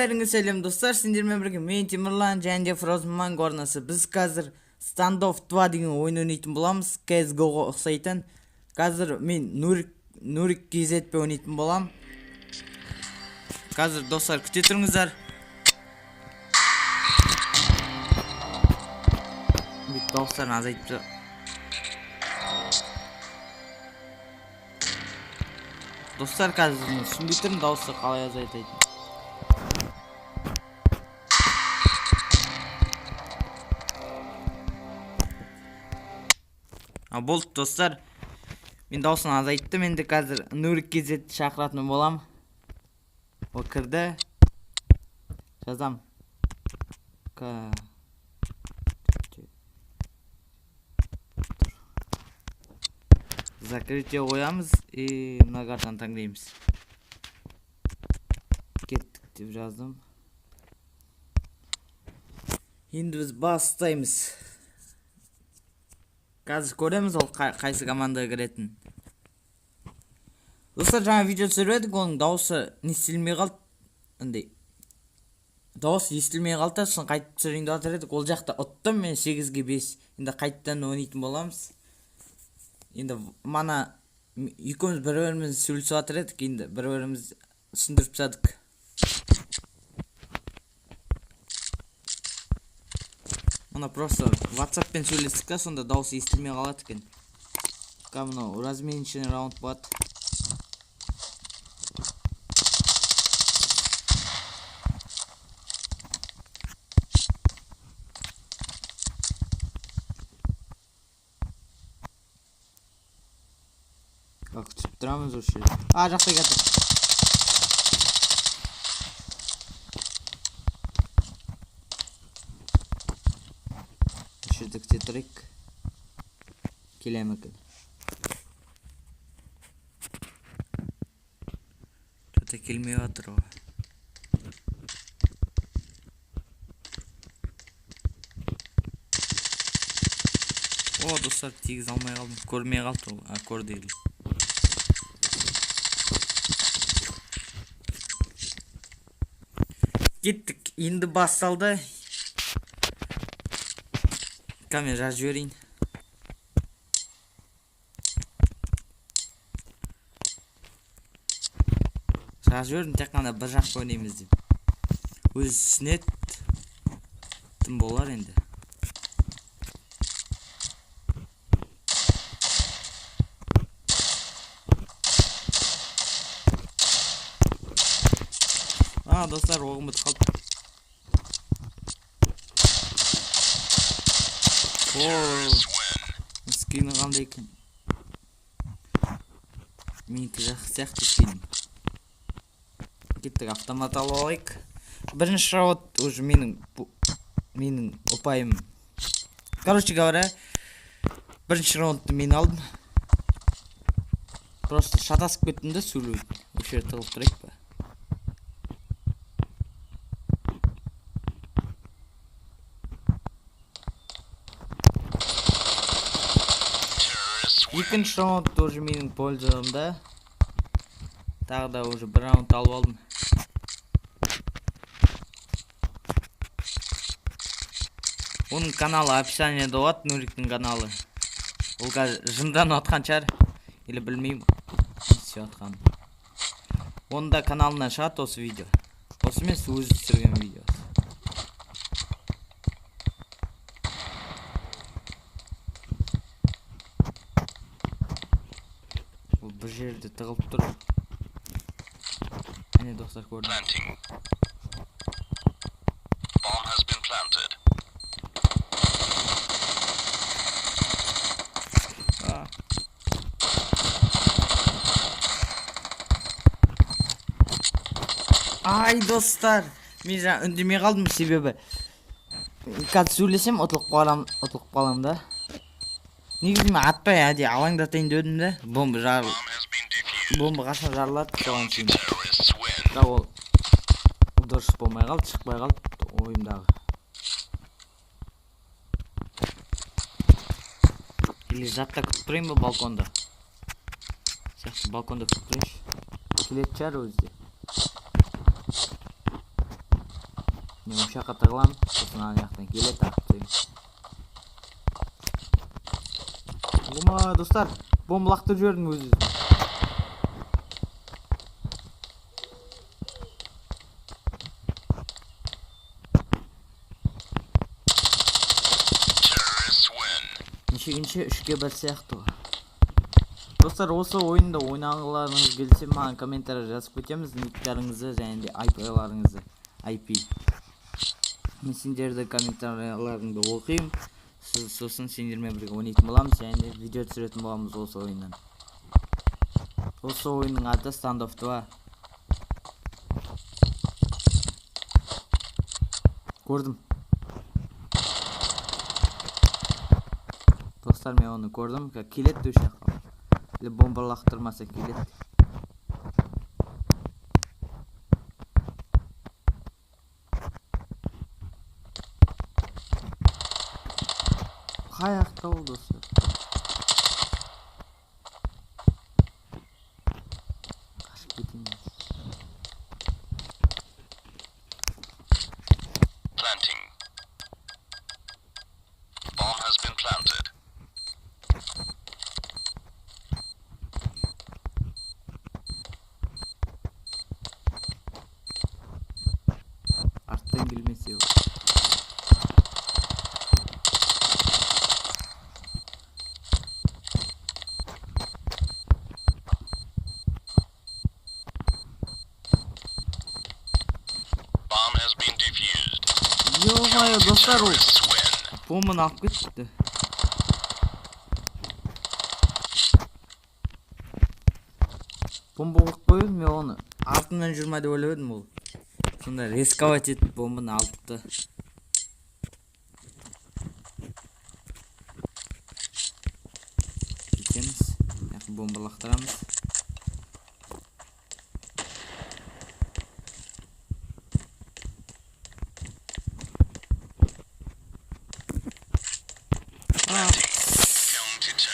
Бәріңе сәлем достар, сендермен бірге мен Темірлан және де Frozen Mango арнасы. Біз қазір Standoff 2 деген ойын ойнайтын боламыз, CSGO-ға ұқсайтын. Қазір мен Нурик KZ-пен ойнайтын болам. Қазір достар күте тұрыңыздар. Бүйтіп дауыстарын азайтып. Достар қазір мен түсінбей тұрмын дауысты қалай азайтатынын. Болды достар, мен дауысын азайттым. Енді қазір Нурик KZ шақыратын болам. Ол кірді. Жазам. К закрытие қоямыз и мына картаны таңдаймыз. Кеттік деп жаздым. Енді біз бастаймыз. Қазір көреміз ол қайсы командаға кіретінін. Достар, жаңа видео түсіріп едік, оның дауысы не естілмей қалды. Андай дауысы естілмей қалды да, сосын қайтып түсірейін деп жатыр едік. Ол жақта ұттым мен 8-5. Енді қайтадан ойнайтын боламыз. Енді мана екеуміз бір-бірімізді сөйлесіп жатыр едік, енді бір-бірімізді түсіндіріп тастадық. Мына просто WhatsApp-пен сөйлестік та, сонда дауыс естілмей қалады екен. Ка мынау разменшный раунд болады. Как түсіп тұрамыз осы жерде. А, жақта кетті. Осы жерде күте тұрайық. Келе ме екен? Что-то келмей жатыр ғой. О, достар, тигізе алмай қалдым. Көрмей қалды ол. А, көрді или. Кеттік, енді басталды. Камера жазып жіберейін. Жазып жібердім, тек қана бір жаққа ойнаймыз деп. Өзі түсінеді. Тым болар енді. А, достар, оғым бітіп қалды. О, скині қандай екен? Менікі жақсы сияқты скинім. Кеттік, автомат алып алайық. Бірінші раунд уже менің ұпайым. Короче говоря, бірінші раундты мен алдым. Просто шатасып кеттім де сөйлеу. Осы жерде тығылып тұрайық па? Екінші раунд тоже менің пользамда. Тағы да уже бір раунд алып алдым. Оның каналы описаниеда болады, Нуриктің каналы. Ол қазір жынданып жатқан шығар. Или білмеймін, не істеп жатқанын. Оның да каналынан шығады осы видео. Осы емес, өзі түсірген видеосы. Ол бір жерде тығылып тұр. Әне достар көрдім. Planting. Bomb has been planted. Ай, достар, мен жаңа үндемей қалдым, себебі қазір сөйлесем ұтылып қалам, ұтылып қалам да. Негізі мен атпай әдейі алаңдатайын деп едім де. Бомба жарыл. Бомба қашан жарылады, соған шейін. Бірақ ол дұрыс болмай қалды, шықпай қалды ойымдағы. Или жатта күтіп тұрайын ба балконда? Сияқты балконда күтіп тұрайыншы. Келетін шығар өзі де. Мен осы жаққа тығыламын, сосын ана жақтан келеді, атып тастаймын. Ома, достар, бомба лақтырып жібердім өз өзіме. Нешегінші 3-1 сияқты ғой. Достар, осы ойынды ойнағыларыңыз келсе, маған комментарий жазып кетеміз, никтарыңызды және де IP-ларыңызды, IP. Мен сендерді комментарияларыңды оқимын. Сосын сендермен бірге ойнайтын боламыз және де видео түсіретін боламыз осы ойыннан. Осы ойынның аты Standoff 2. Көрдім. Достар, мен оны көрдім. Келеді осы жаққа. Или бомба лақтырмаса келеді. Қай жақта ол, достар? Қашып кетейін. Planting. Bomb has been planted. Арттан келмесе ол. Bomb has been defused. Ё-моё, достар, ол Terrorists win. бомбаны алып кетті. Бомба қойып қойып едім, мен оны артынан жүрме деп ойлап едім ол. Сонда рисковать етіп бомбаны алыпты. Кетеміз. Яқы бомба лақтырамыз.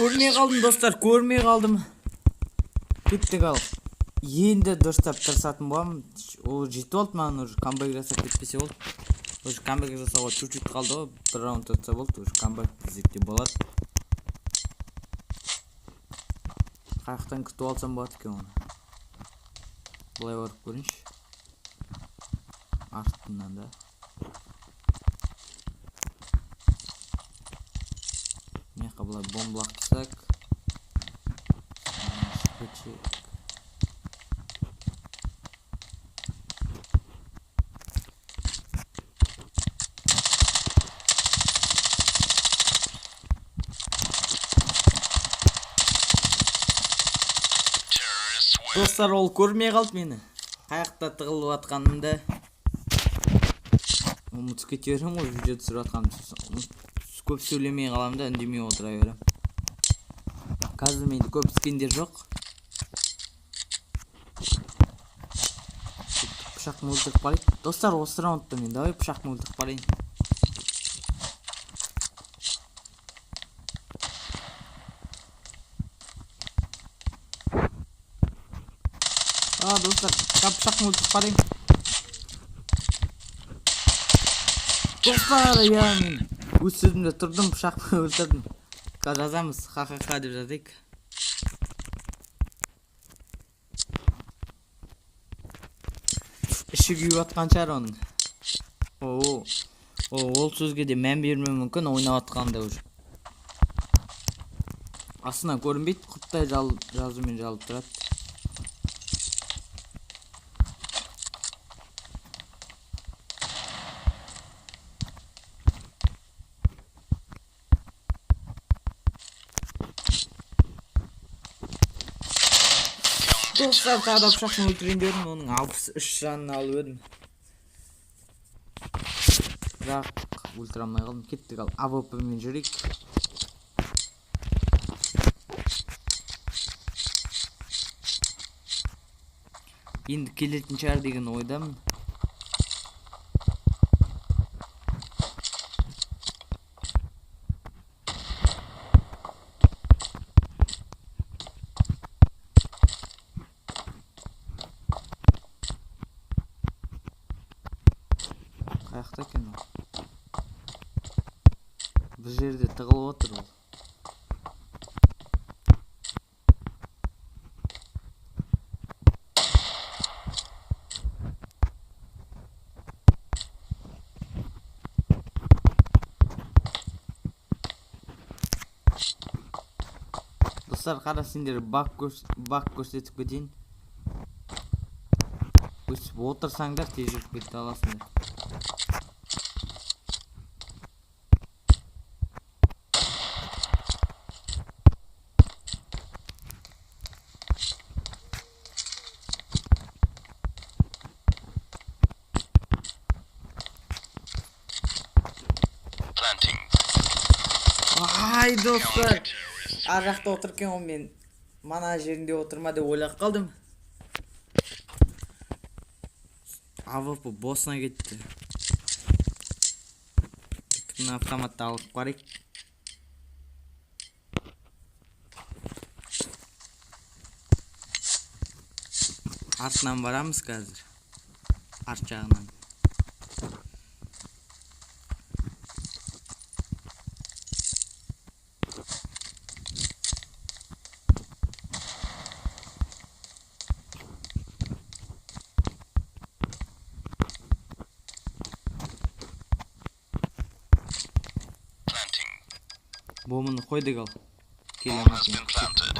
Көрмей қалдым, достар, көрмей қалдым. Кеттік ал. Енді дұрыстап тырысатын боламын. Ол жетіп алды маған уже, камбэк жасап кетпесе болды. Уже камбэк жасауға чуть-чуть қалды ғой. Бір раунд ұтса болды, уже камбэк десек те болады. Қаяқтан күтіп алсам болады екен оны. Былай барып көрейінші. Артынан да. Мына жаққа былай бомба лақтырсақ. Достар, ол көрмей қалды мені. Қаяқта тығылып жатқанымды. Ұмытып кете беремін ғой, видео түсіріп жатқанымды. Сосын көп сөйлемей қаламын да, үндемей отыра беремін. Қазір менде көп скиндер жоқ. Пышақпен өлтіріп барайын. Достар, осы раундта мен давай пышақпен өлтіріп барайын. Достар, пышақпен өлтіріп барайын. Достар, я мен өз сөзімде тұрдым, пышақпен өлтірдім. Қазір жазамыз, ха-ха-ха деп жазайық. Іші күйіп жатқан шығар оның. Ол сөзге де мән бермеуі мүмкін, ойнап жатқанда уже. Астынан көрінбейді, құттай жазумен жалып тұрады. Достар, тағы да пышақпен өлтірейін дедім, оның 63 жанын алып едім. Бірақ өлтіре алмай қалдым. Кеттік ал, АВП-мен жүрейік. Енді келетін шығар деген ойдамын. Достар, қара, сендер баг көрсетіп кетейін. Өстіп отырсаңдар, тез жүріп кете аласыңдар. Planting. Ай, достар, ар жақта отыр екен ғой. Мен мана жерінде отыр ма деп ойлап қалдым. АВП босына кетті. Мына автоматты алып қарайық. Артынан барамыз қазір, арт жағынан. Planting. Бомбаны қойдық, ал келе. Bomb has been planted.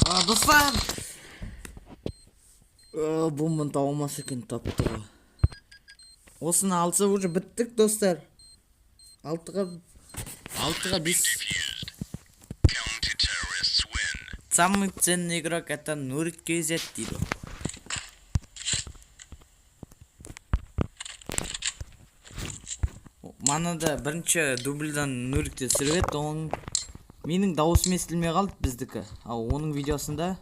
А, достар, бомбаны таба алмас екен, тапты ғой. Осыны алса, уже біттік, достар. 6-ға 6-ға 5. Defused. Counter-terrorists win. Самый ценный игрок — это Нурик KZ дейді. Манада бірінші дубльдан Нурикте түсіріп еді, оның менің дауысым естілмей қалды біздікі. Ал оның видеосында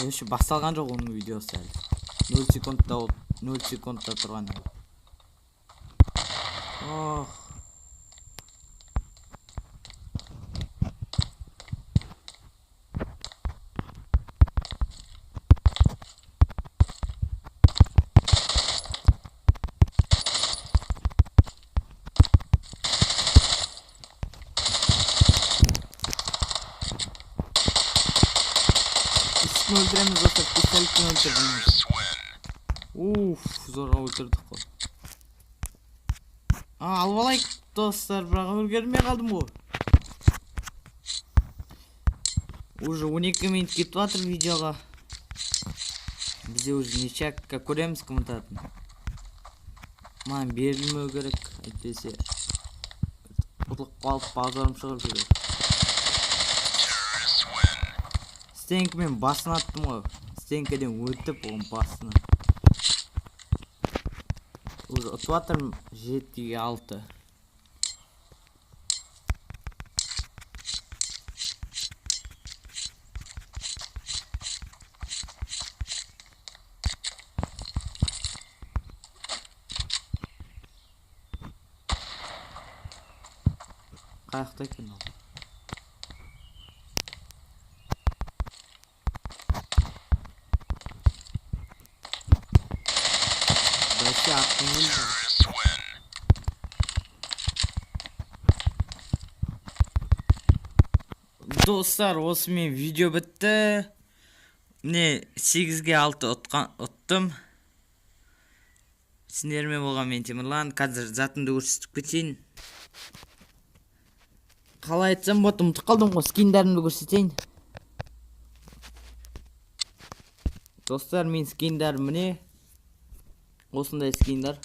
еще басталған жоқ, оның видеосы әлі 0 секундта, 0 секундта тұрған. Ох. Үстін өлтіреміз, достар, пистолетпен өлтірдім. Terrorists win. Уф, зорға өлтірдік қой. А, алып алайық, достар, бірақ үлгермей қалдым ғой. Уже 12 минут кетіп жатыр видеоға. Бізде уже ничья, көреміз кім ұтатынын. Маған берілмеу керек, әйтпесе ұтылып қалып, базарым шығып жүреді. Terrorists win. Стенкамен басын аттым ғой. Стенкадан өтіп, оның басына. Уже ұтып жатырмын 7-6. Қай жақта екен ол? Бәсе, аттың келді. Terrorists win. Достар, осымен видео бітті. Міне, 8-6 ұттым. Сендермен болған мен, Темірлан. Қазір затымды көрсетіп кетейін. Қалай айтсам болады, ұмытып қалдым ғой, скиндарымды көрсетейін. Достар, мен скиндарым міне. Осындай скиндар.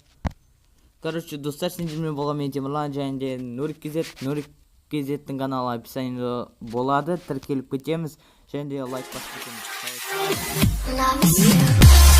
Короче, достар, сендермен болған мен, Темірлан, және де Нурик KZ. Нурик KZ-тің каналы описаниеда болады. Тіркеліп кетеміз және де лайк басып кетеміз. Love is you.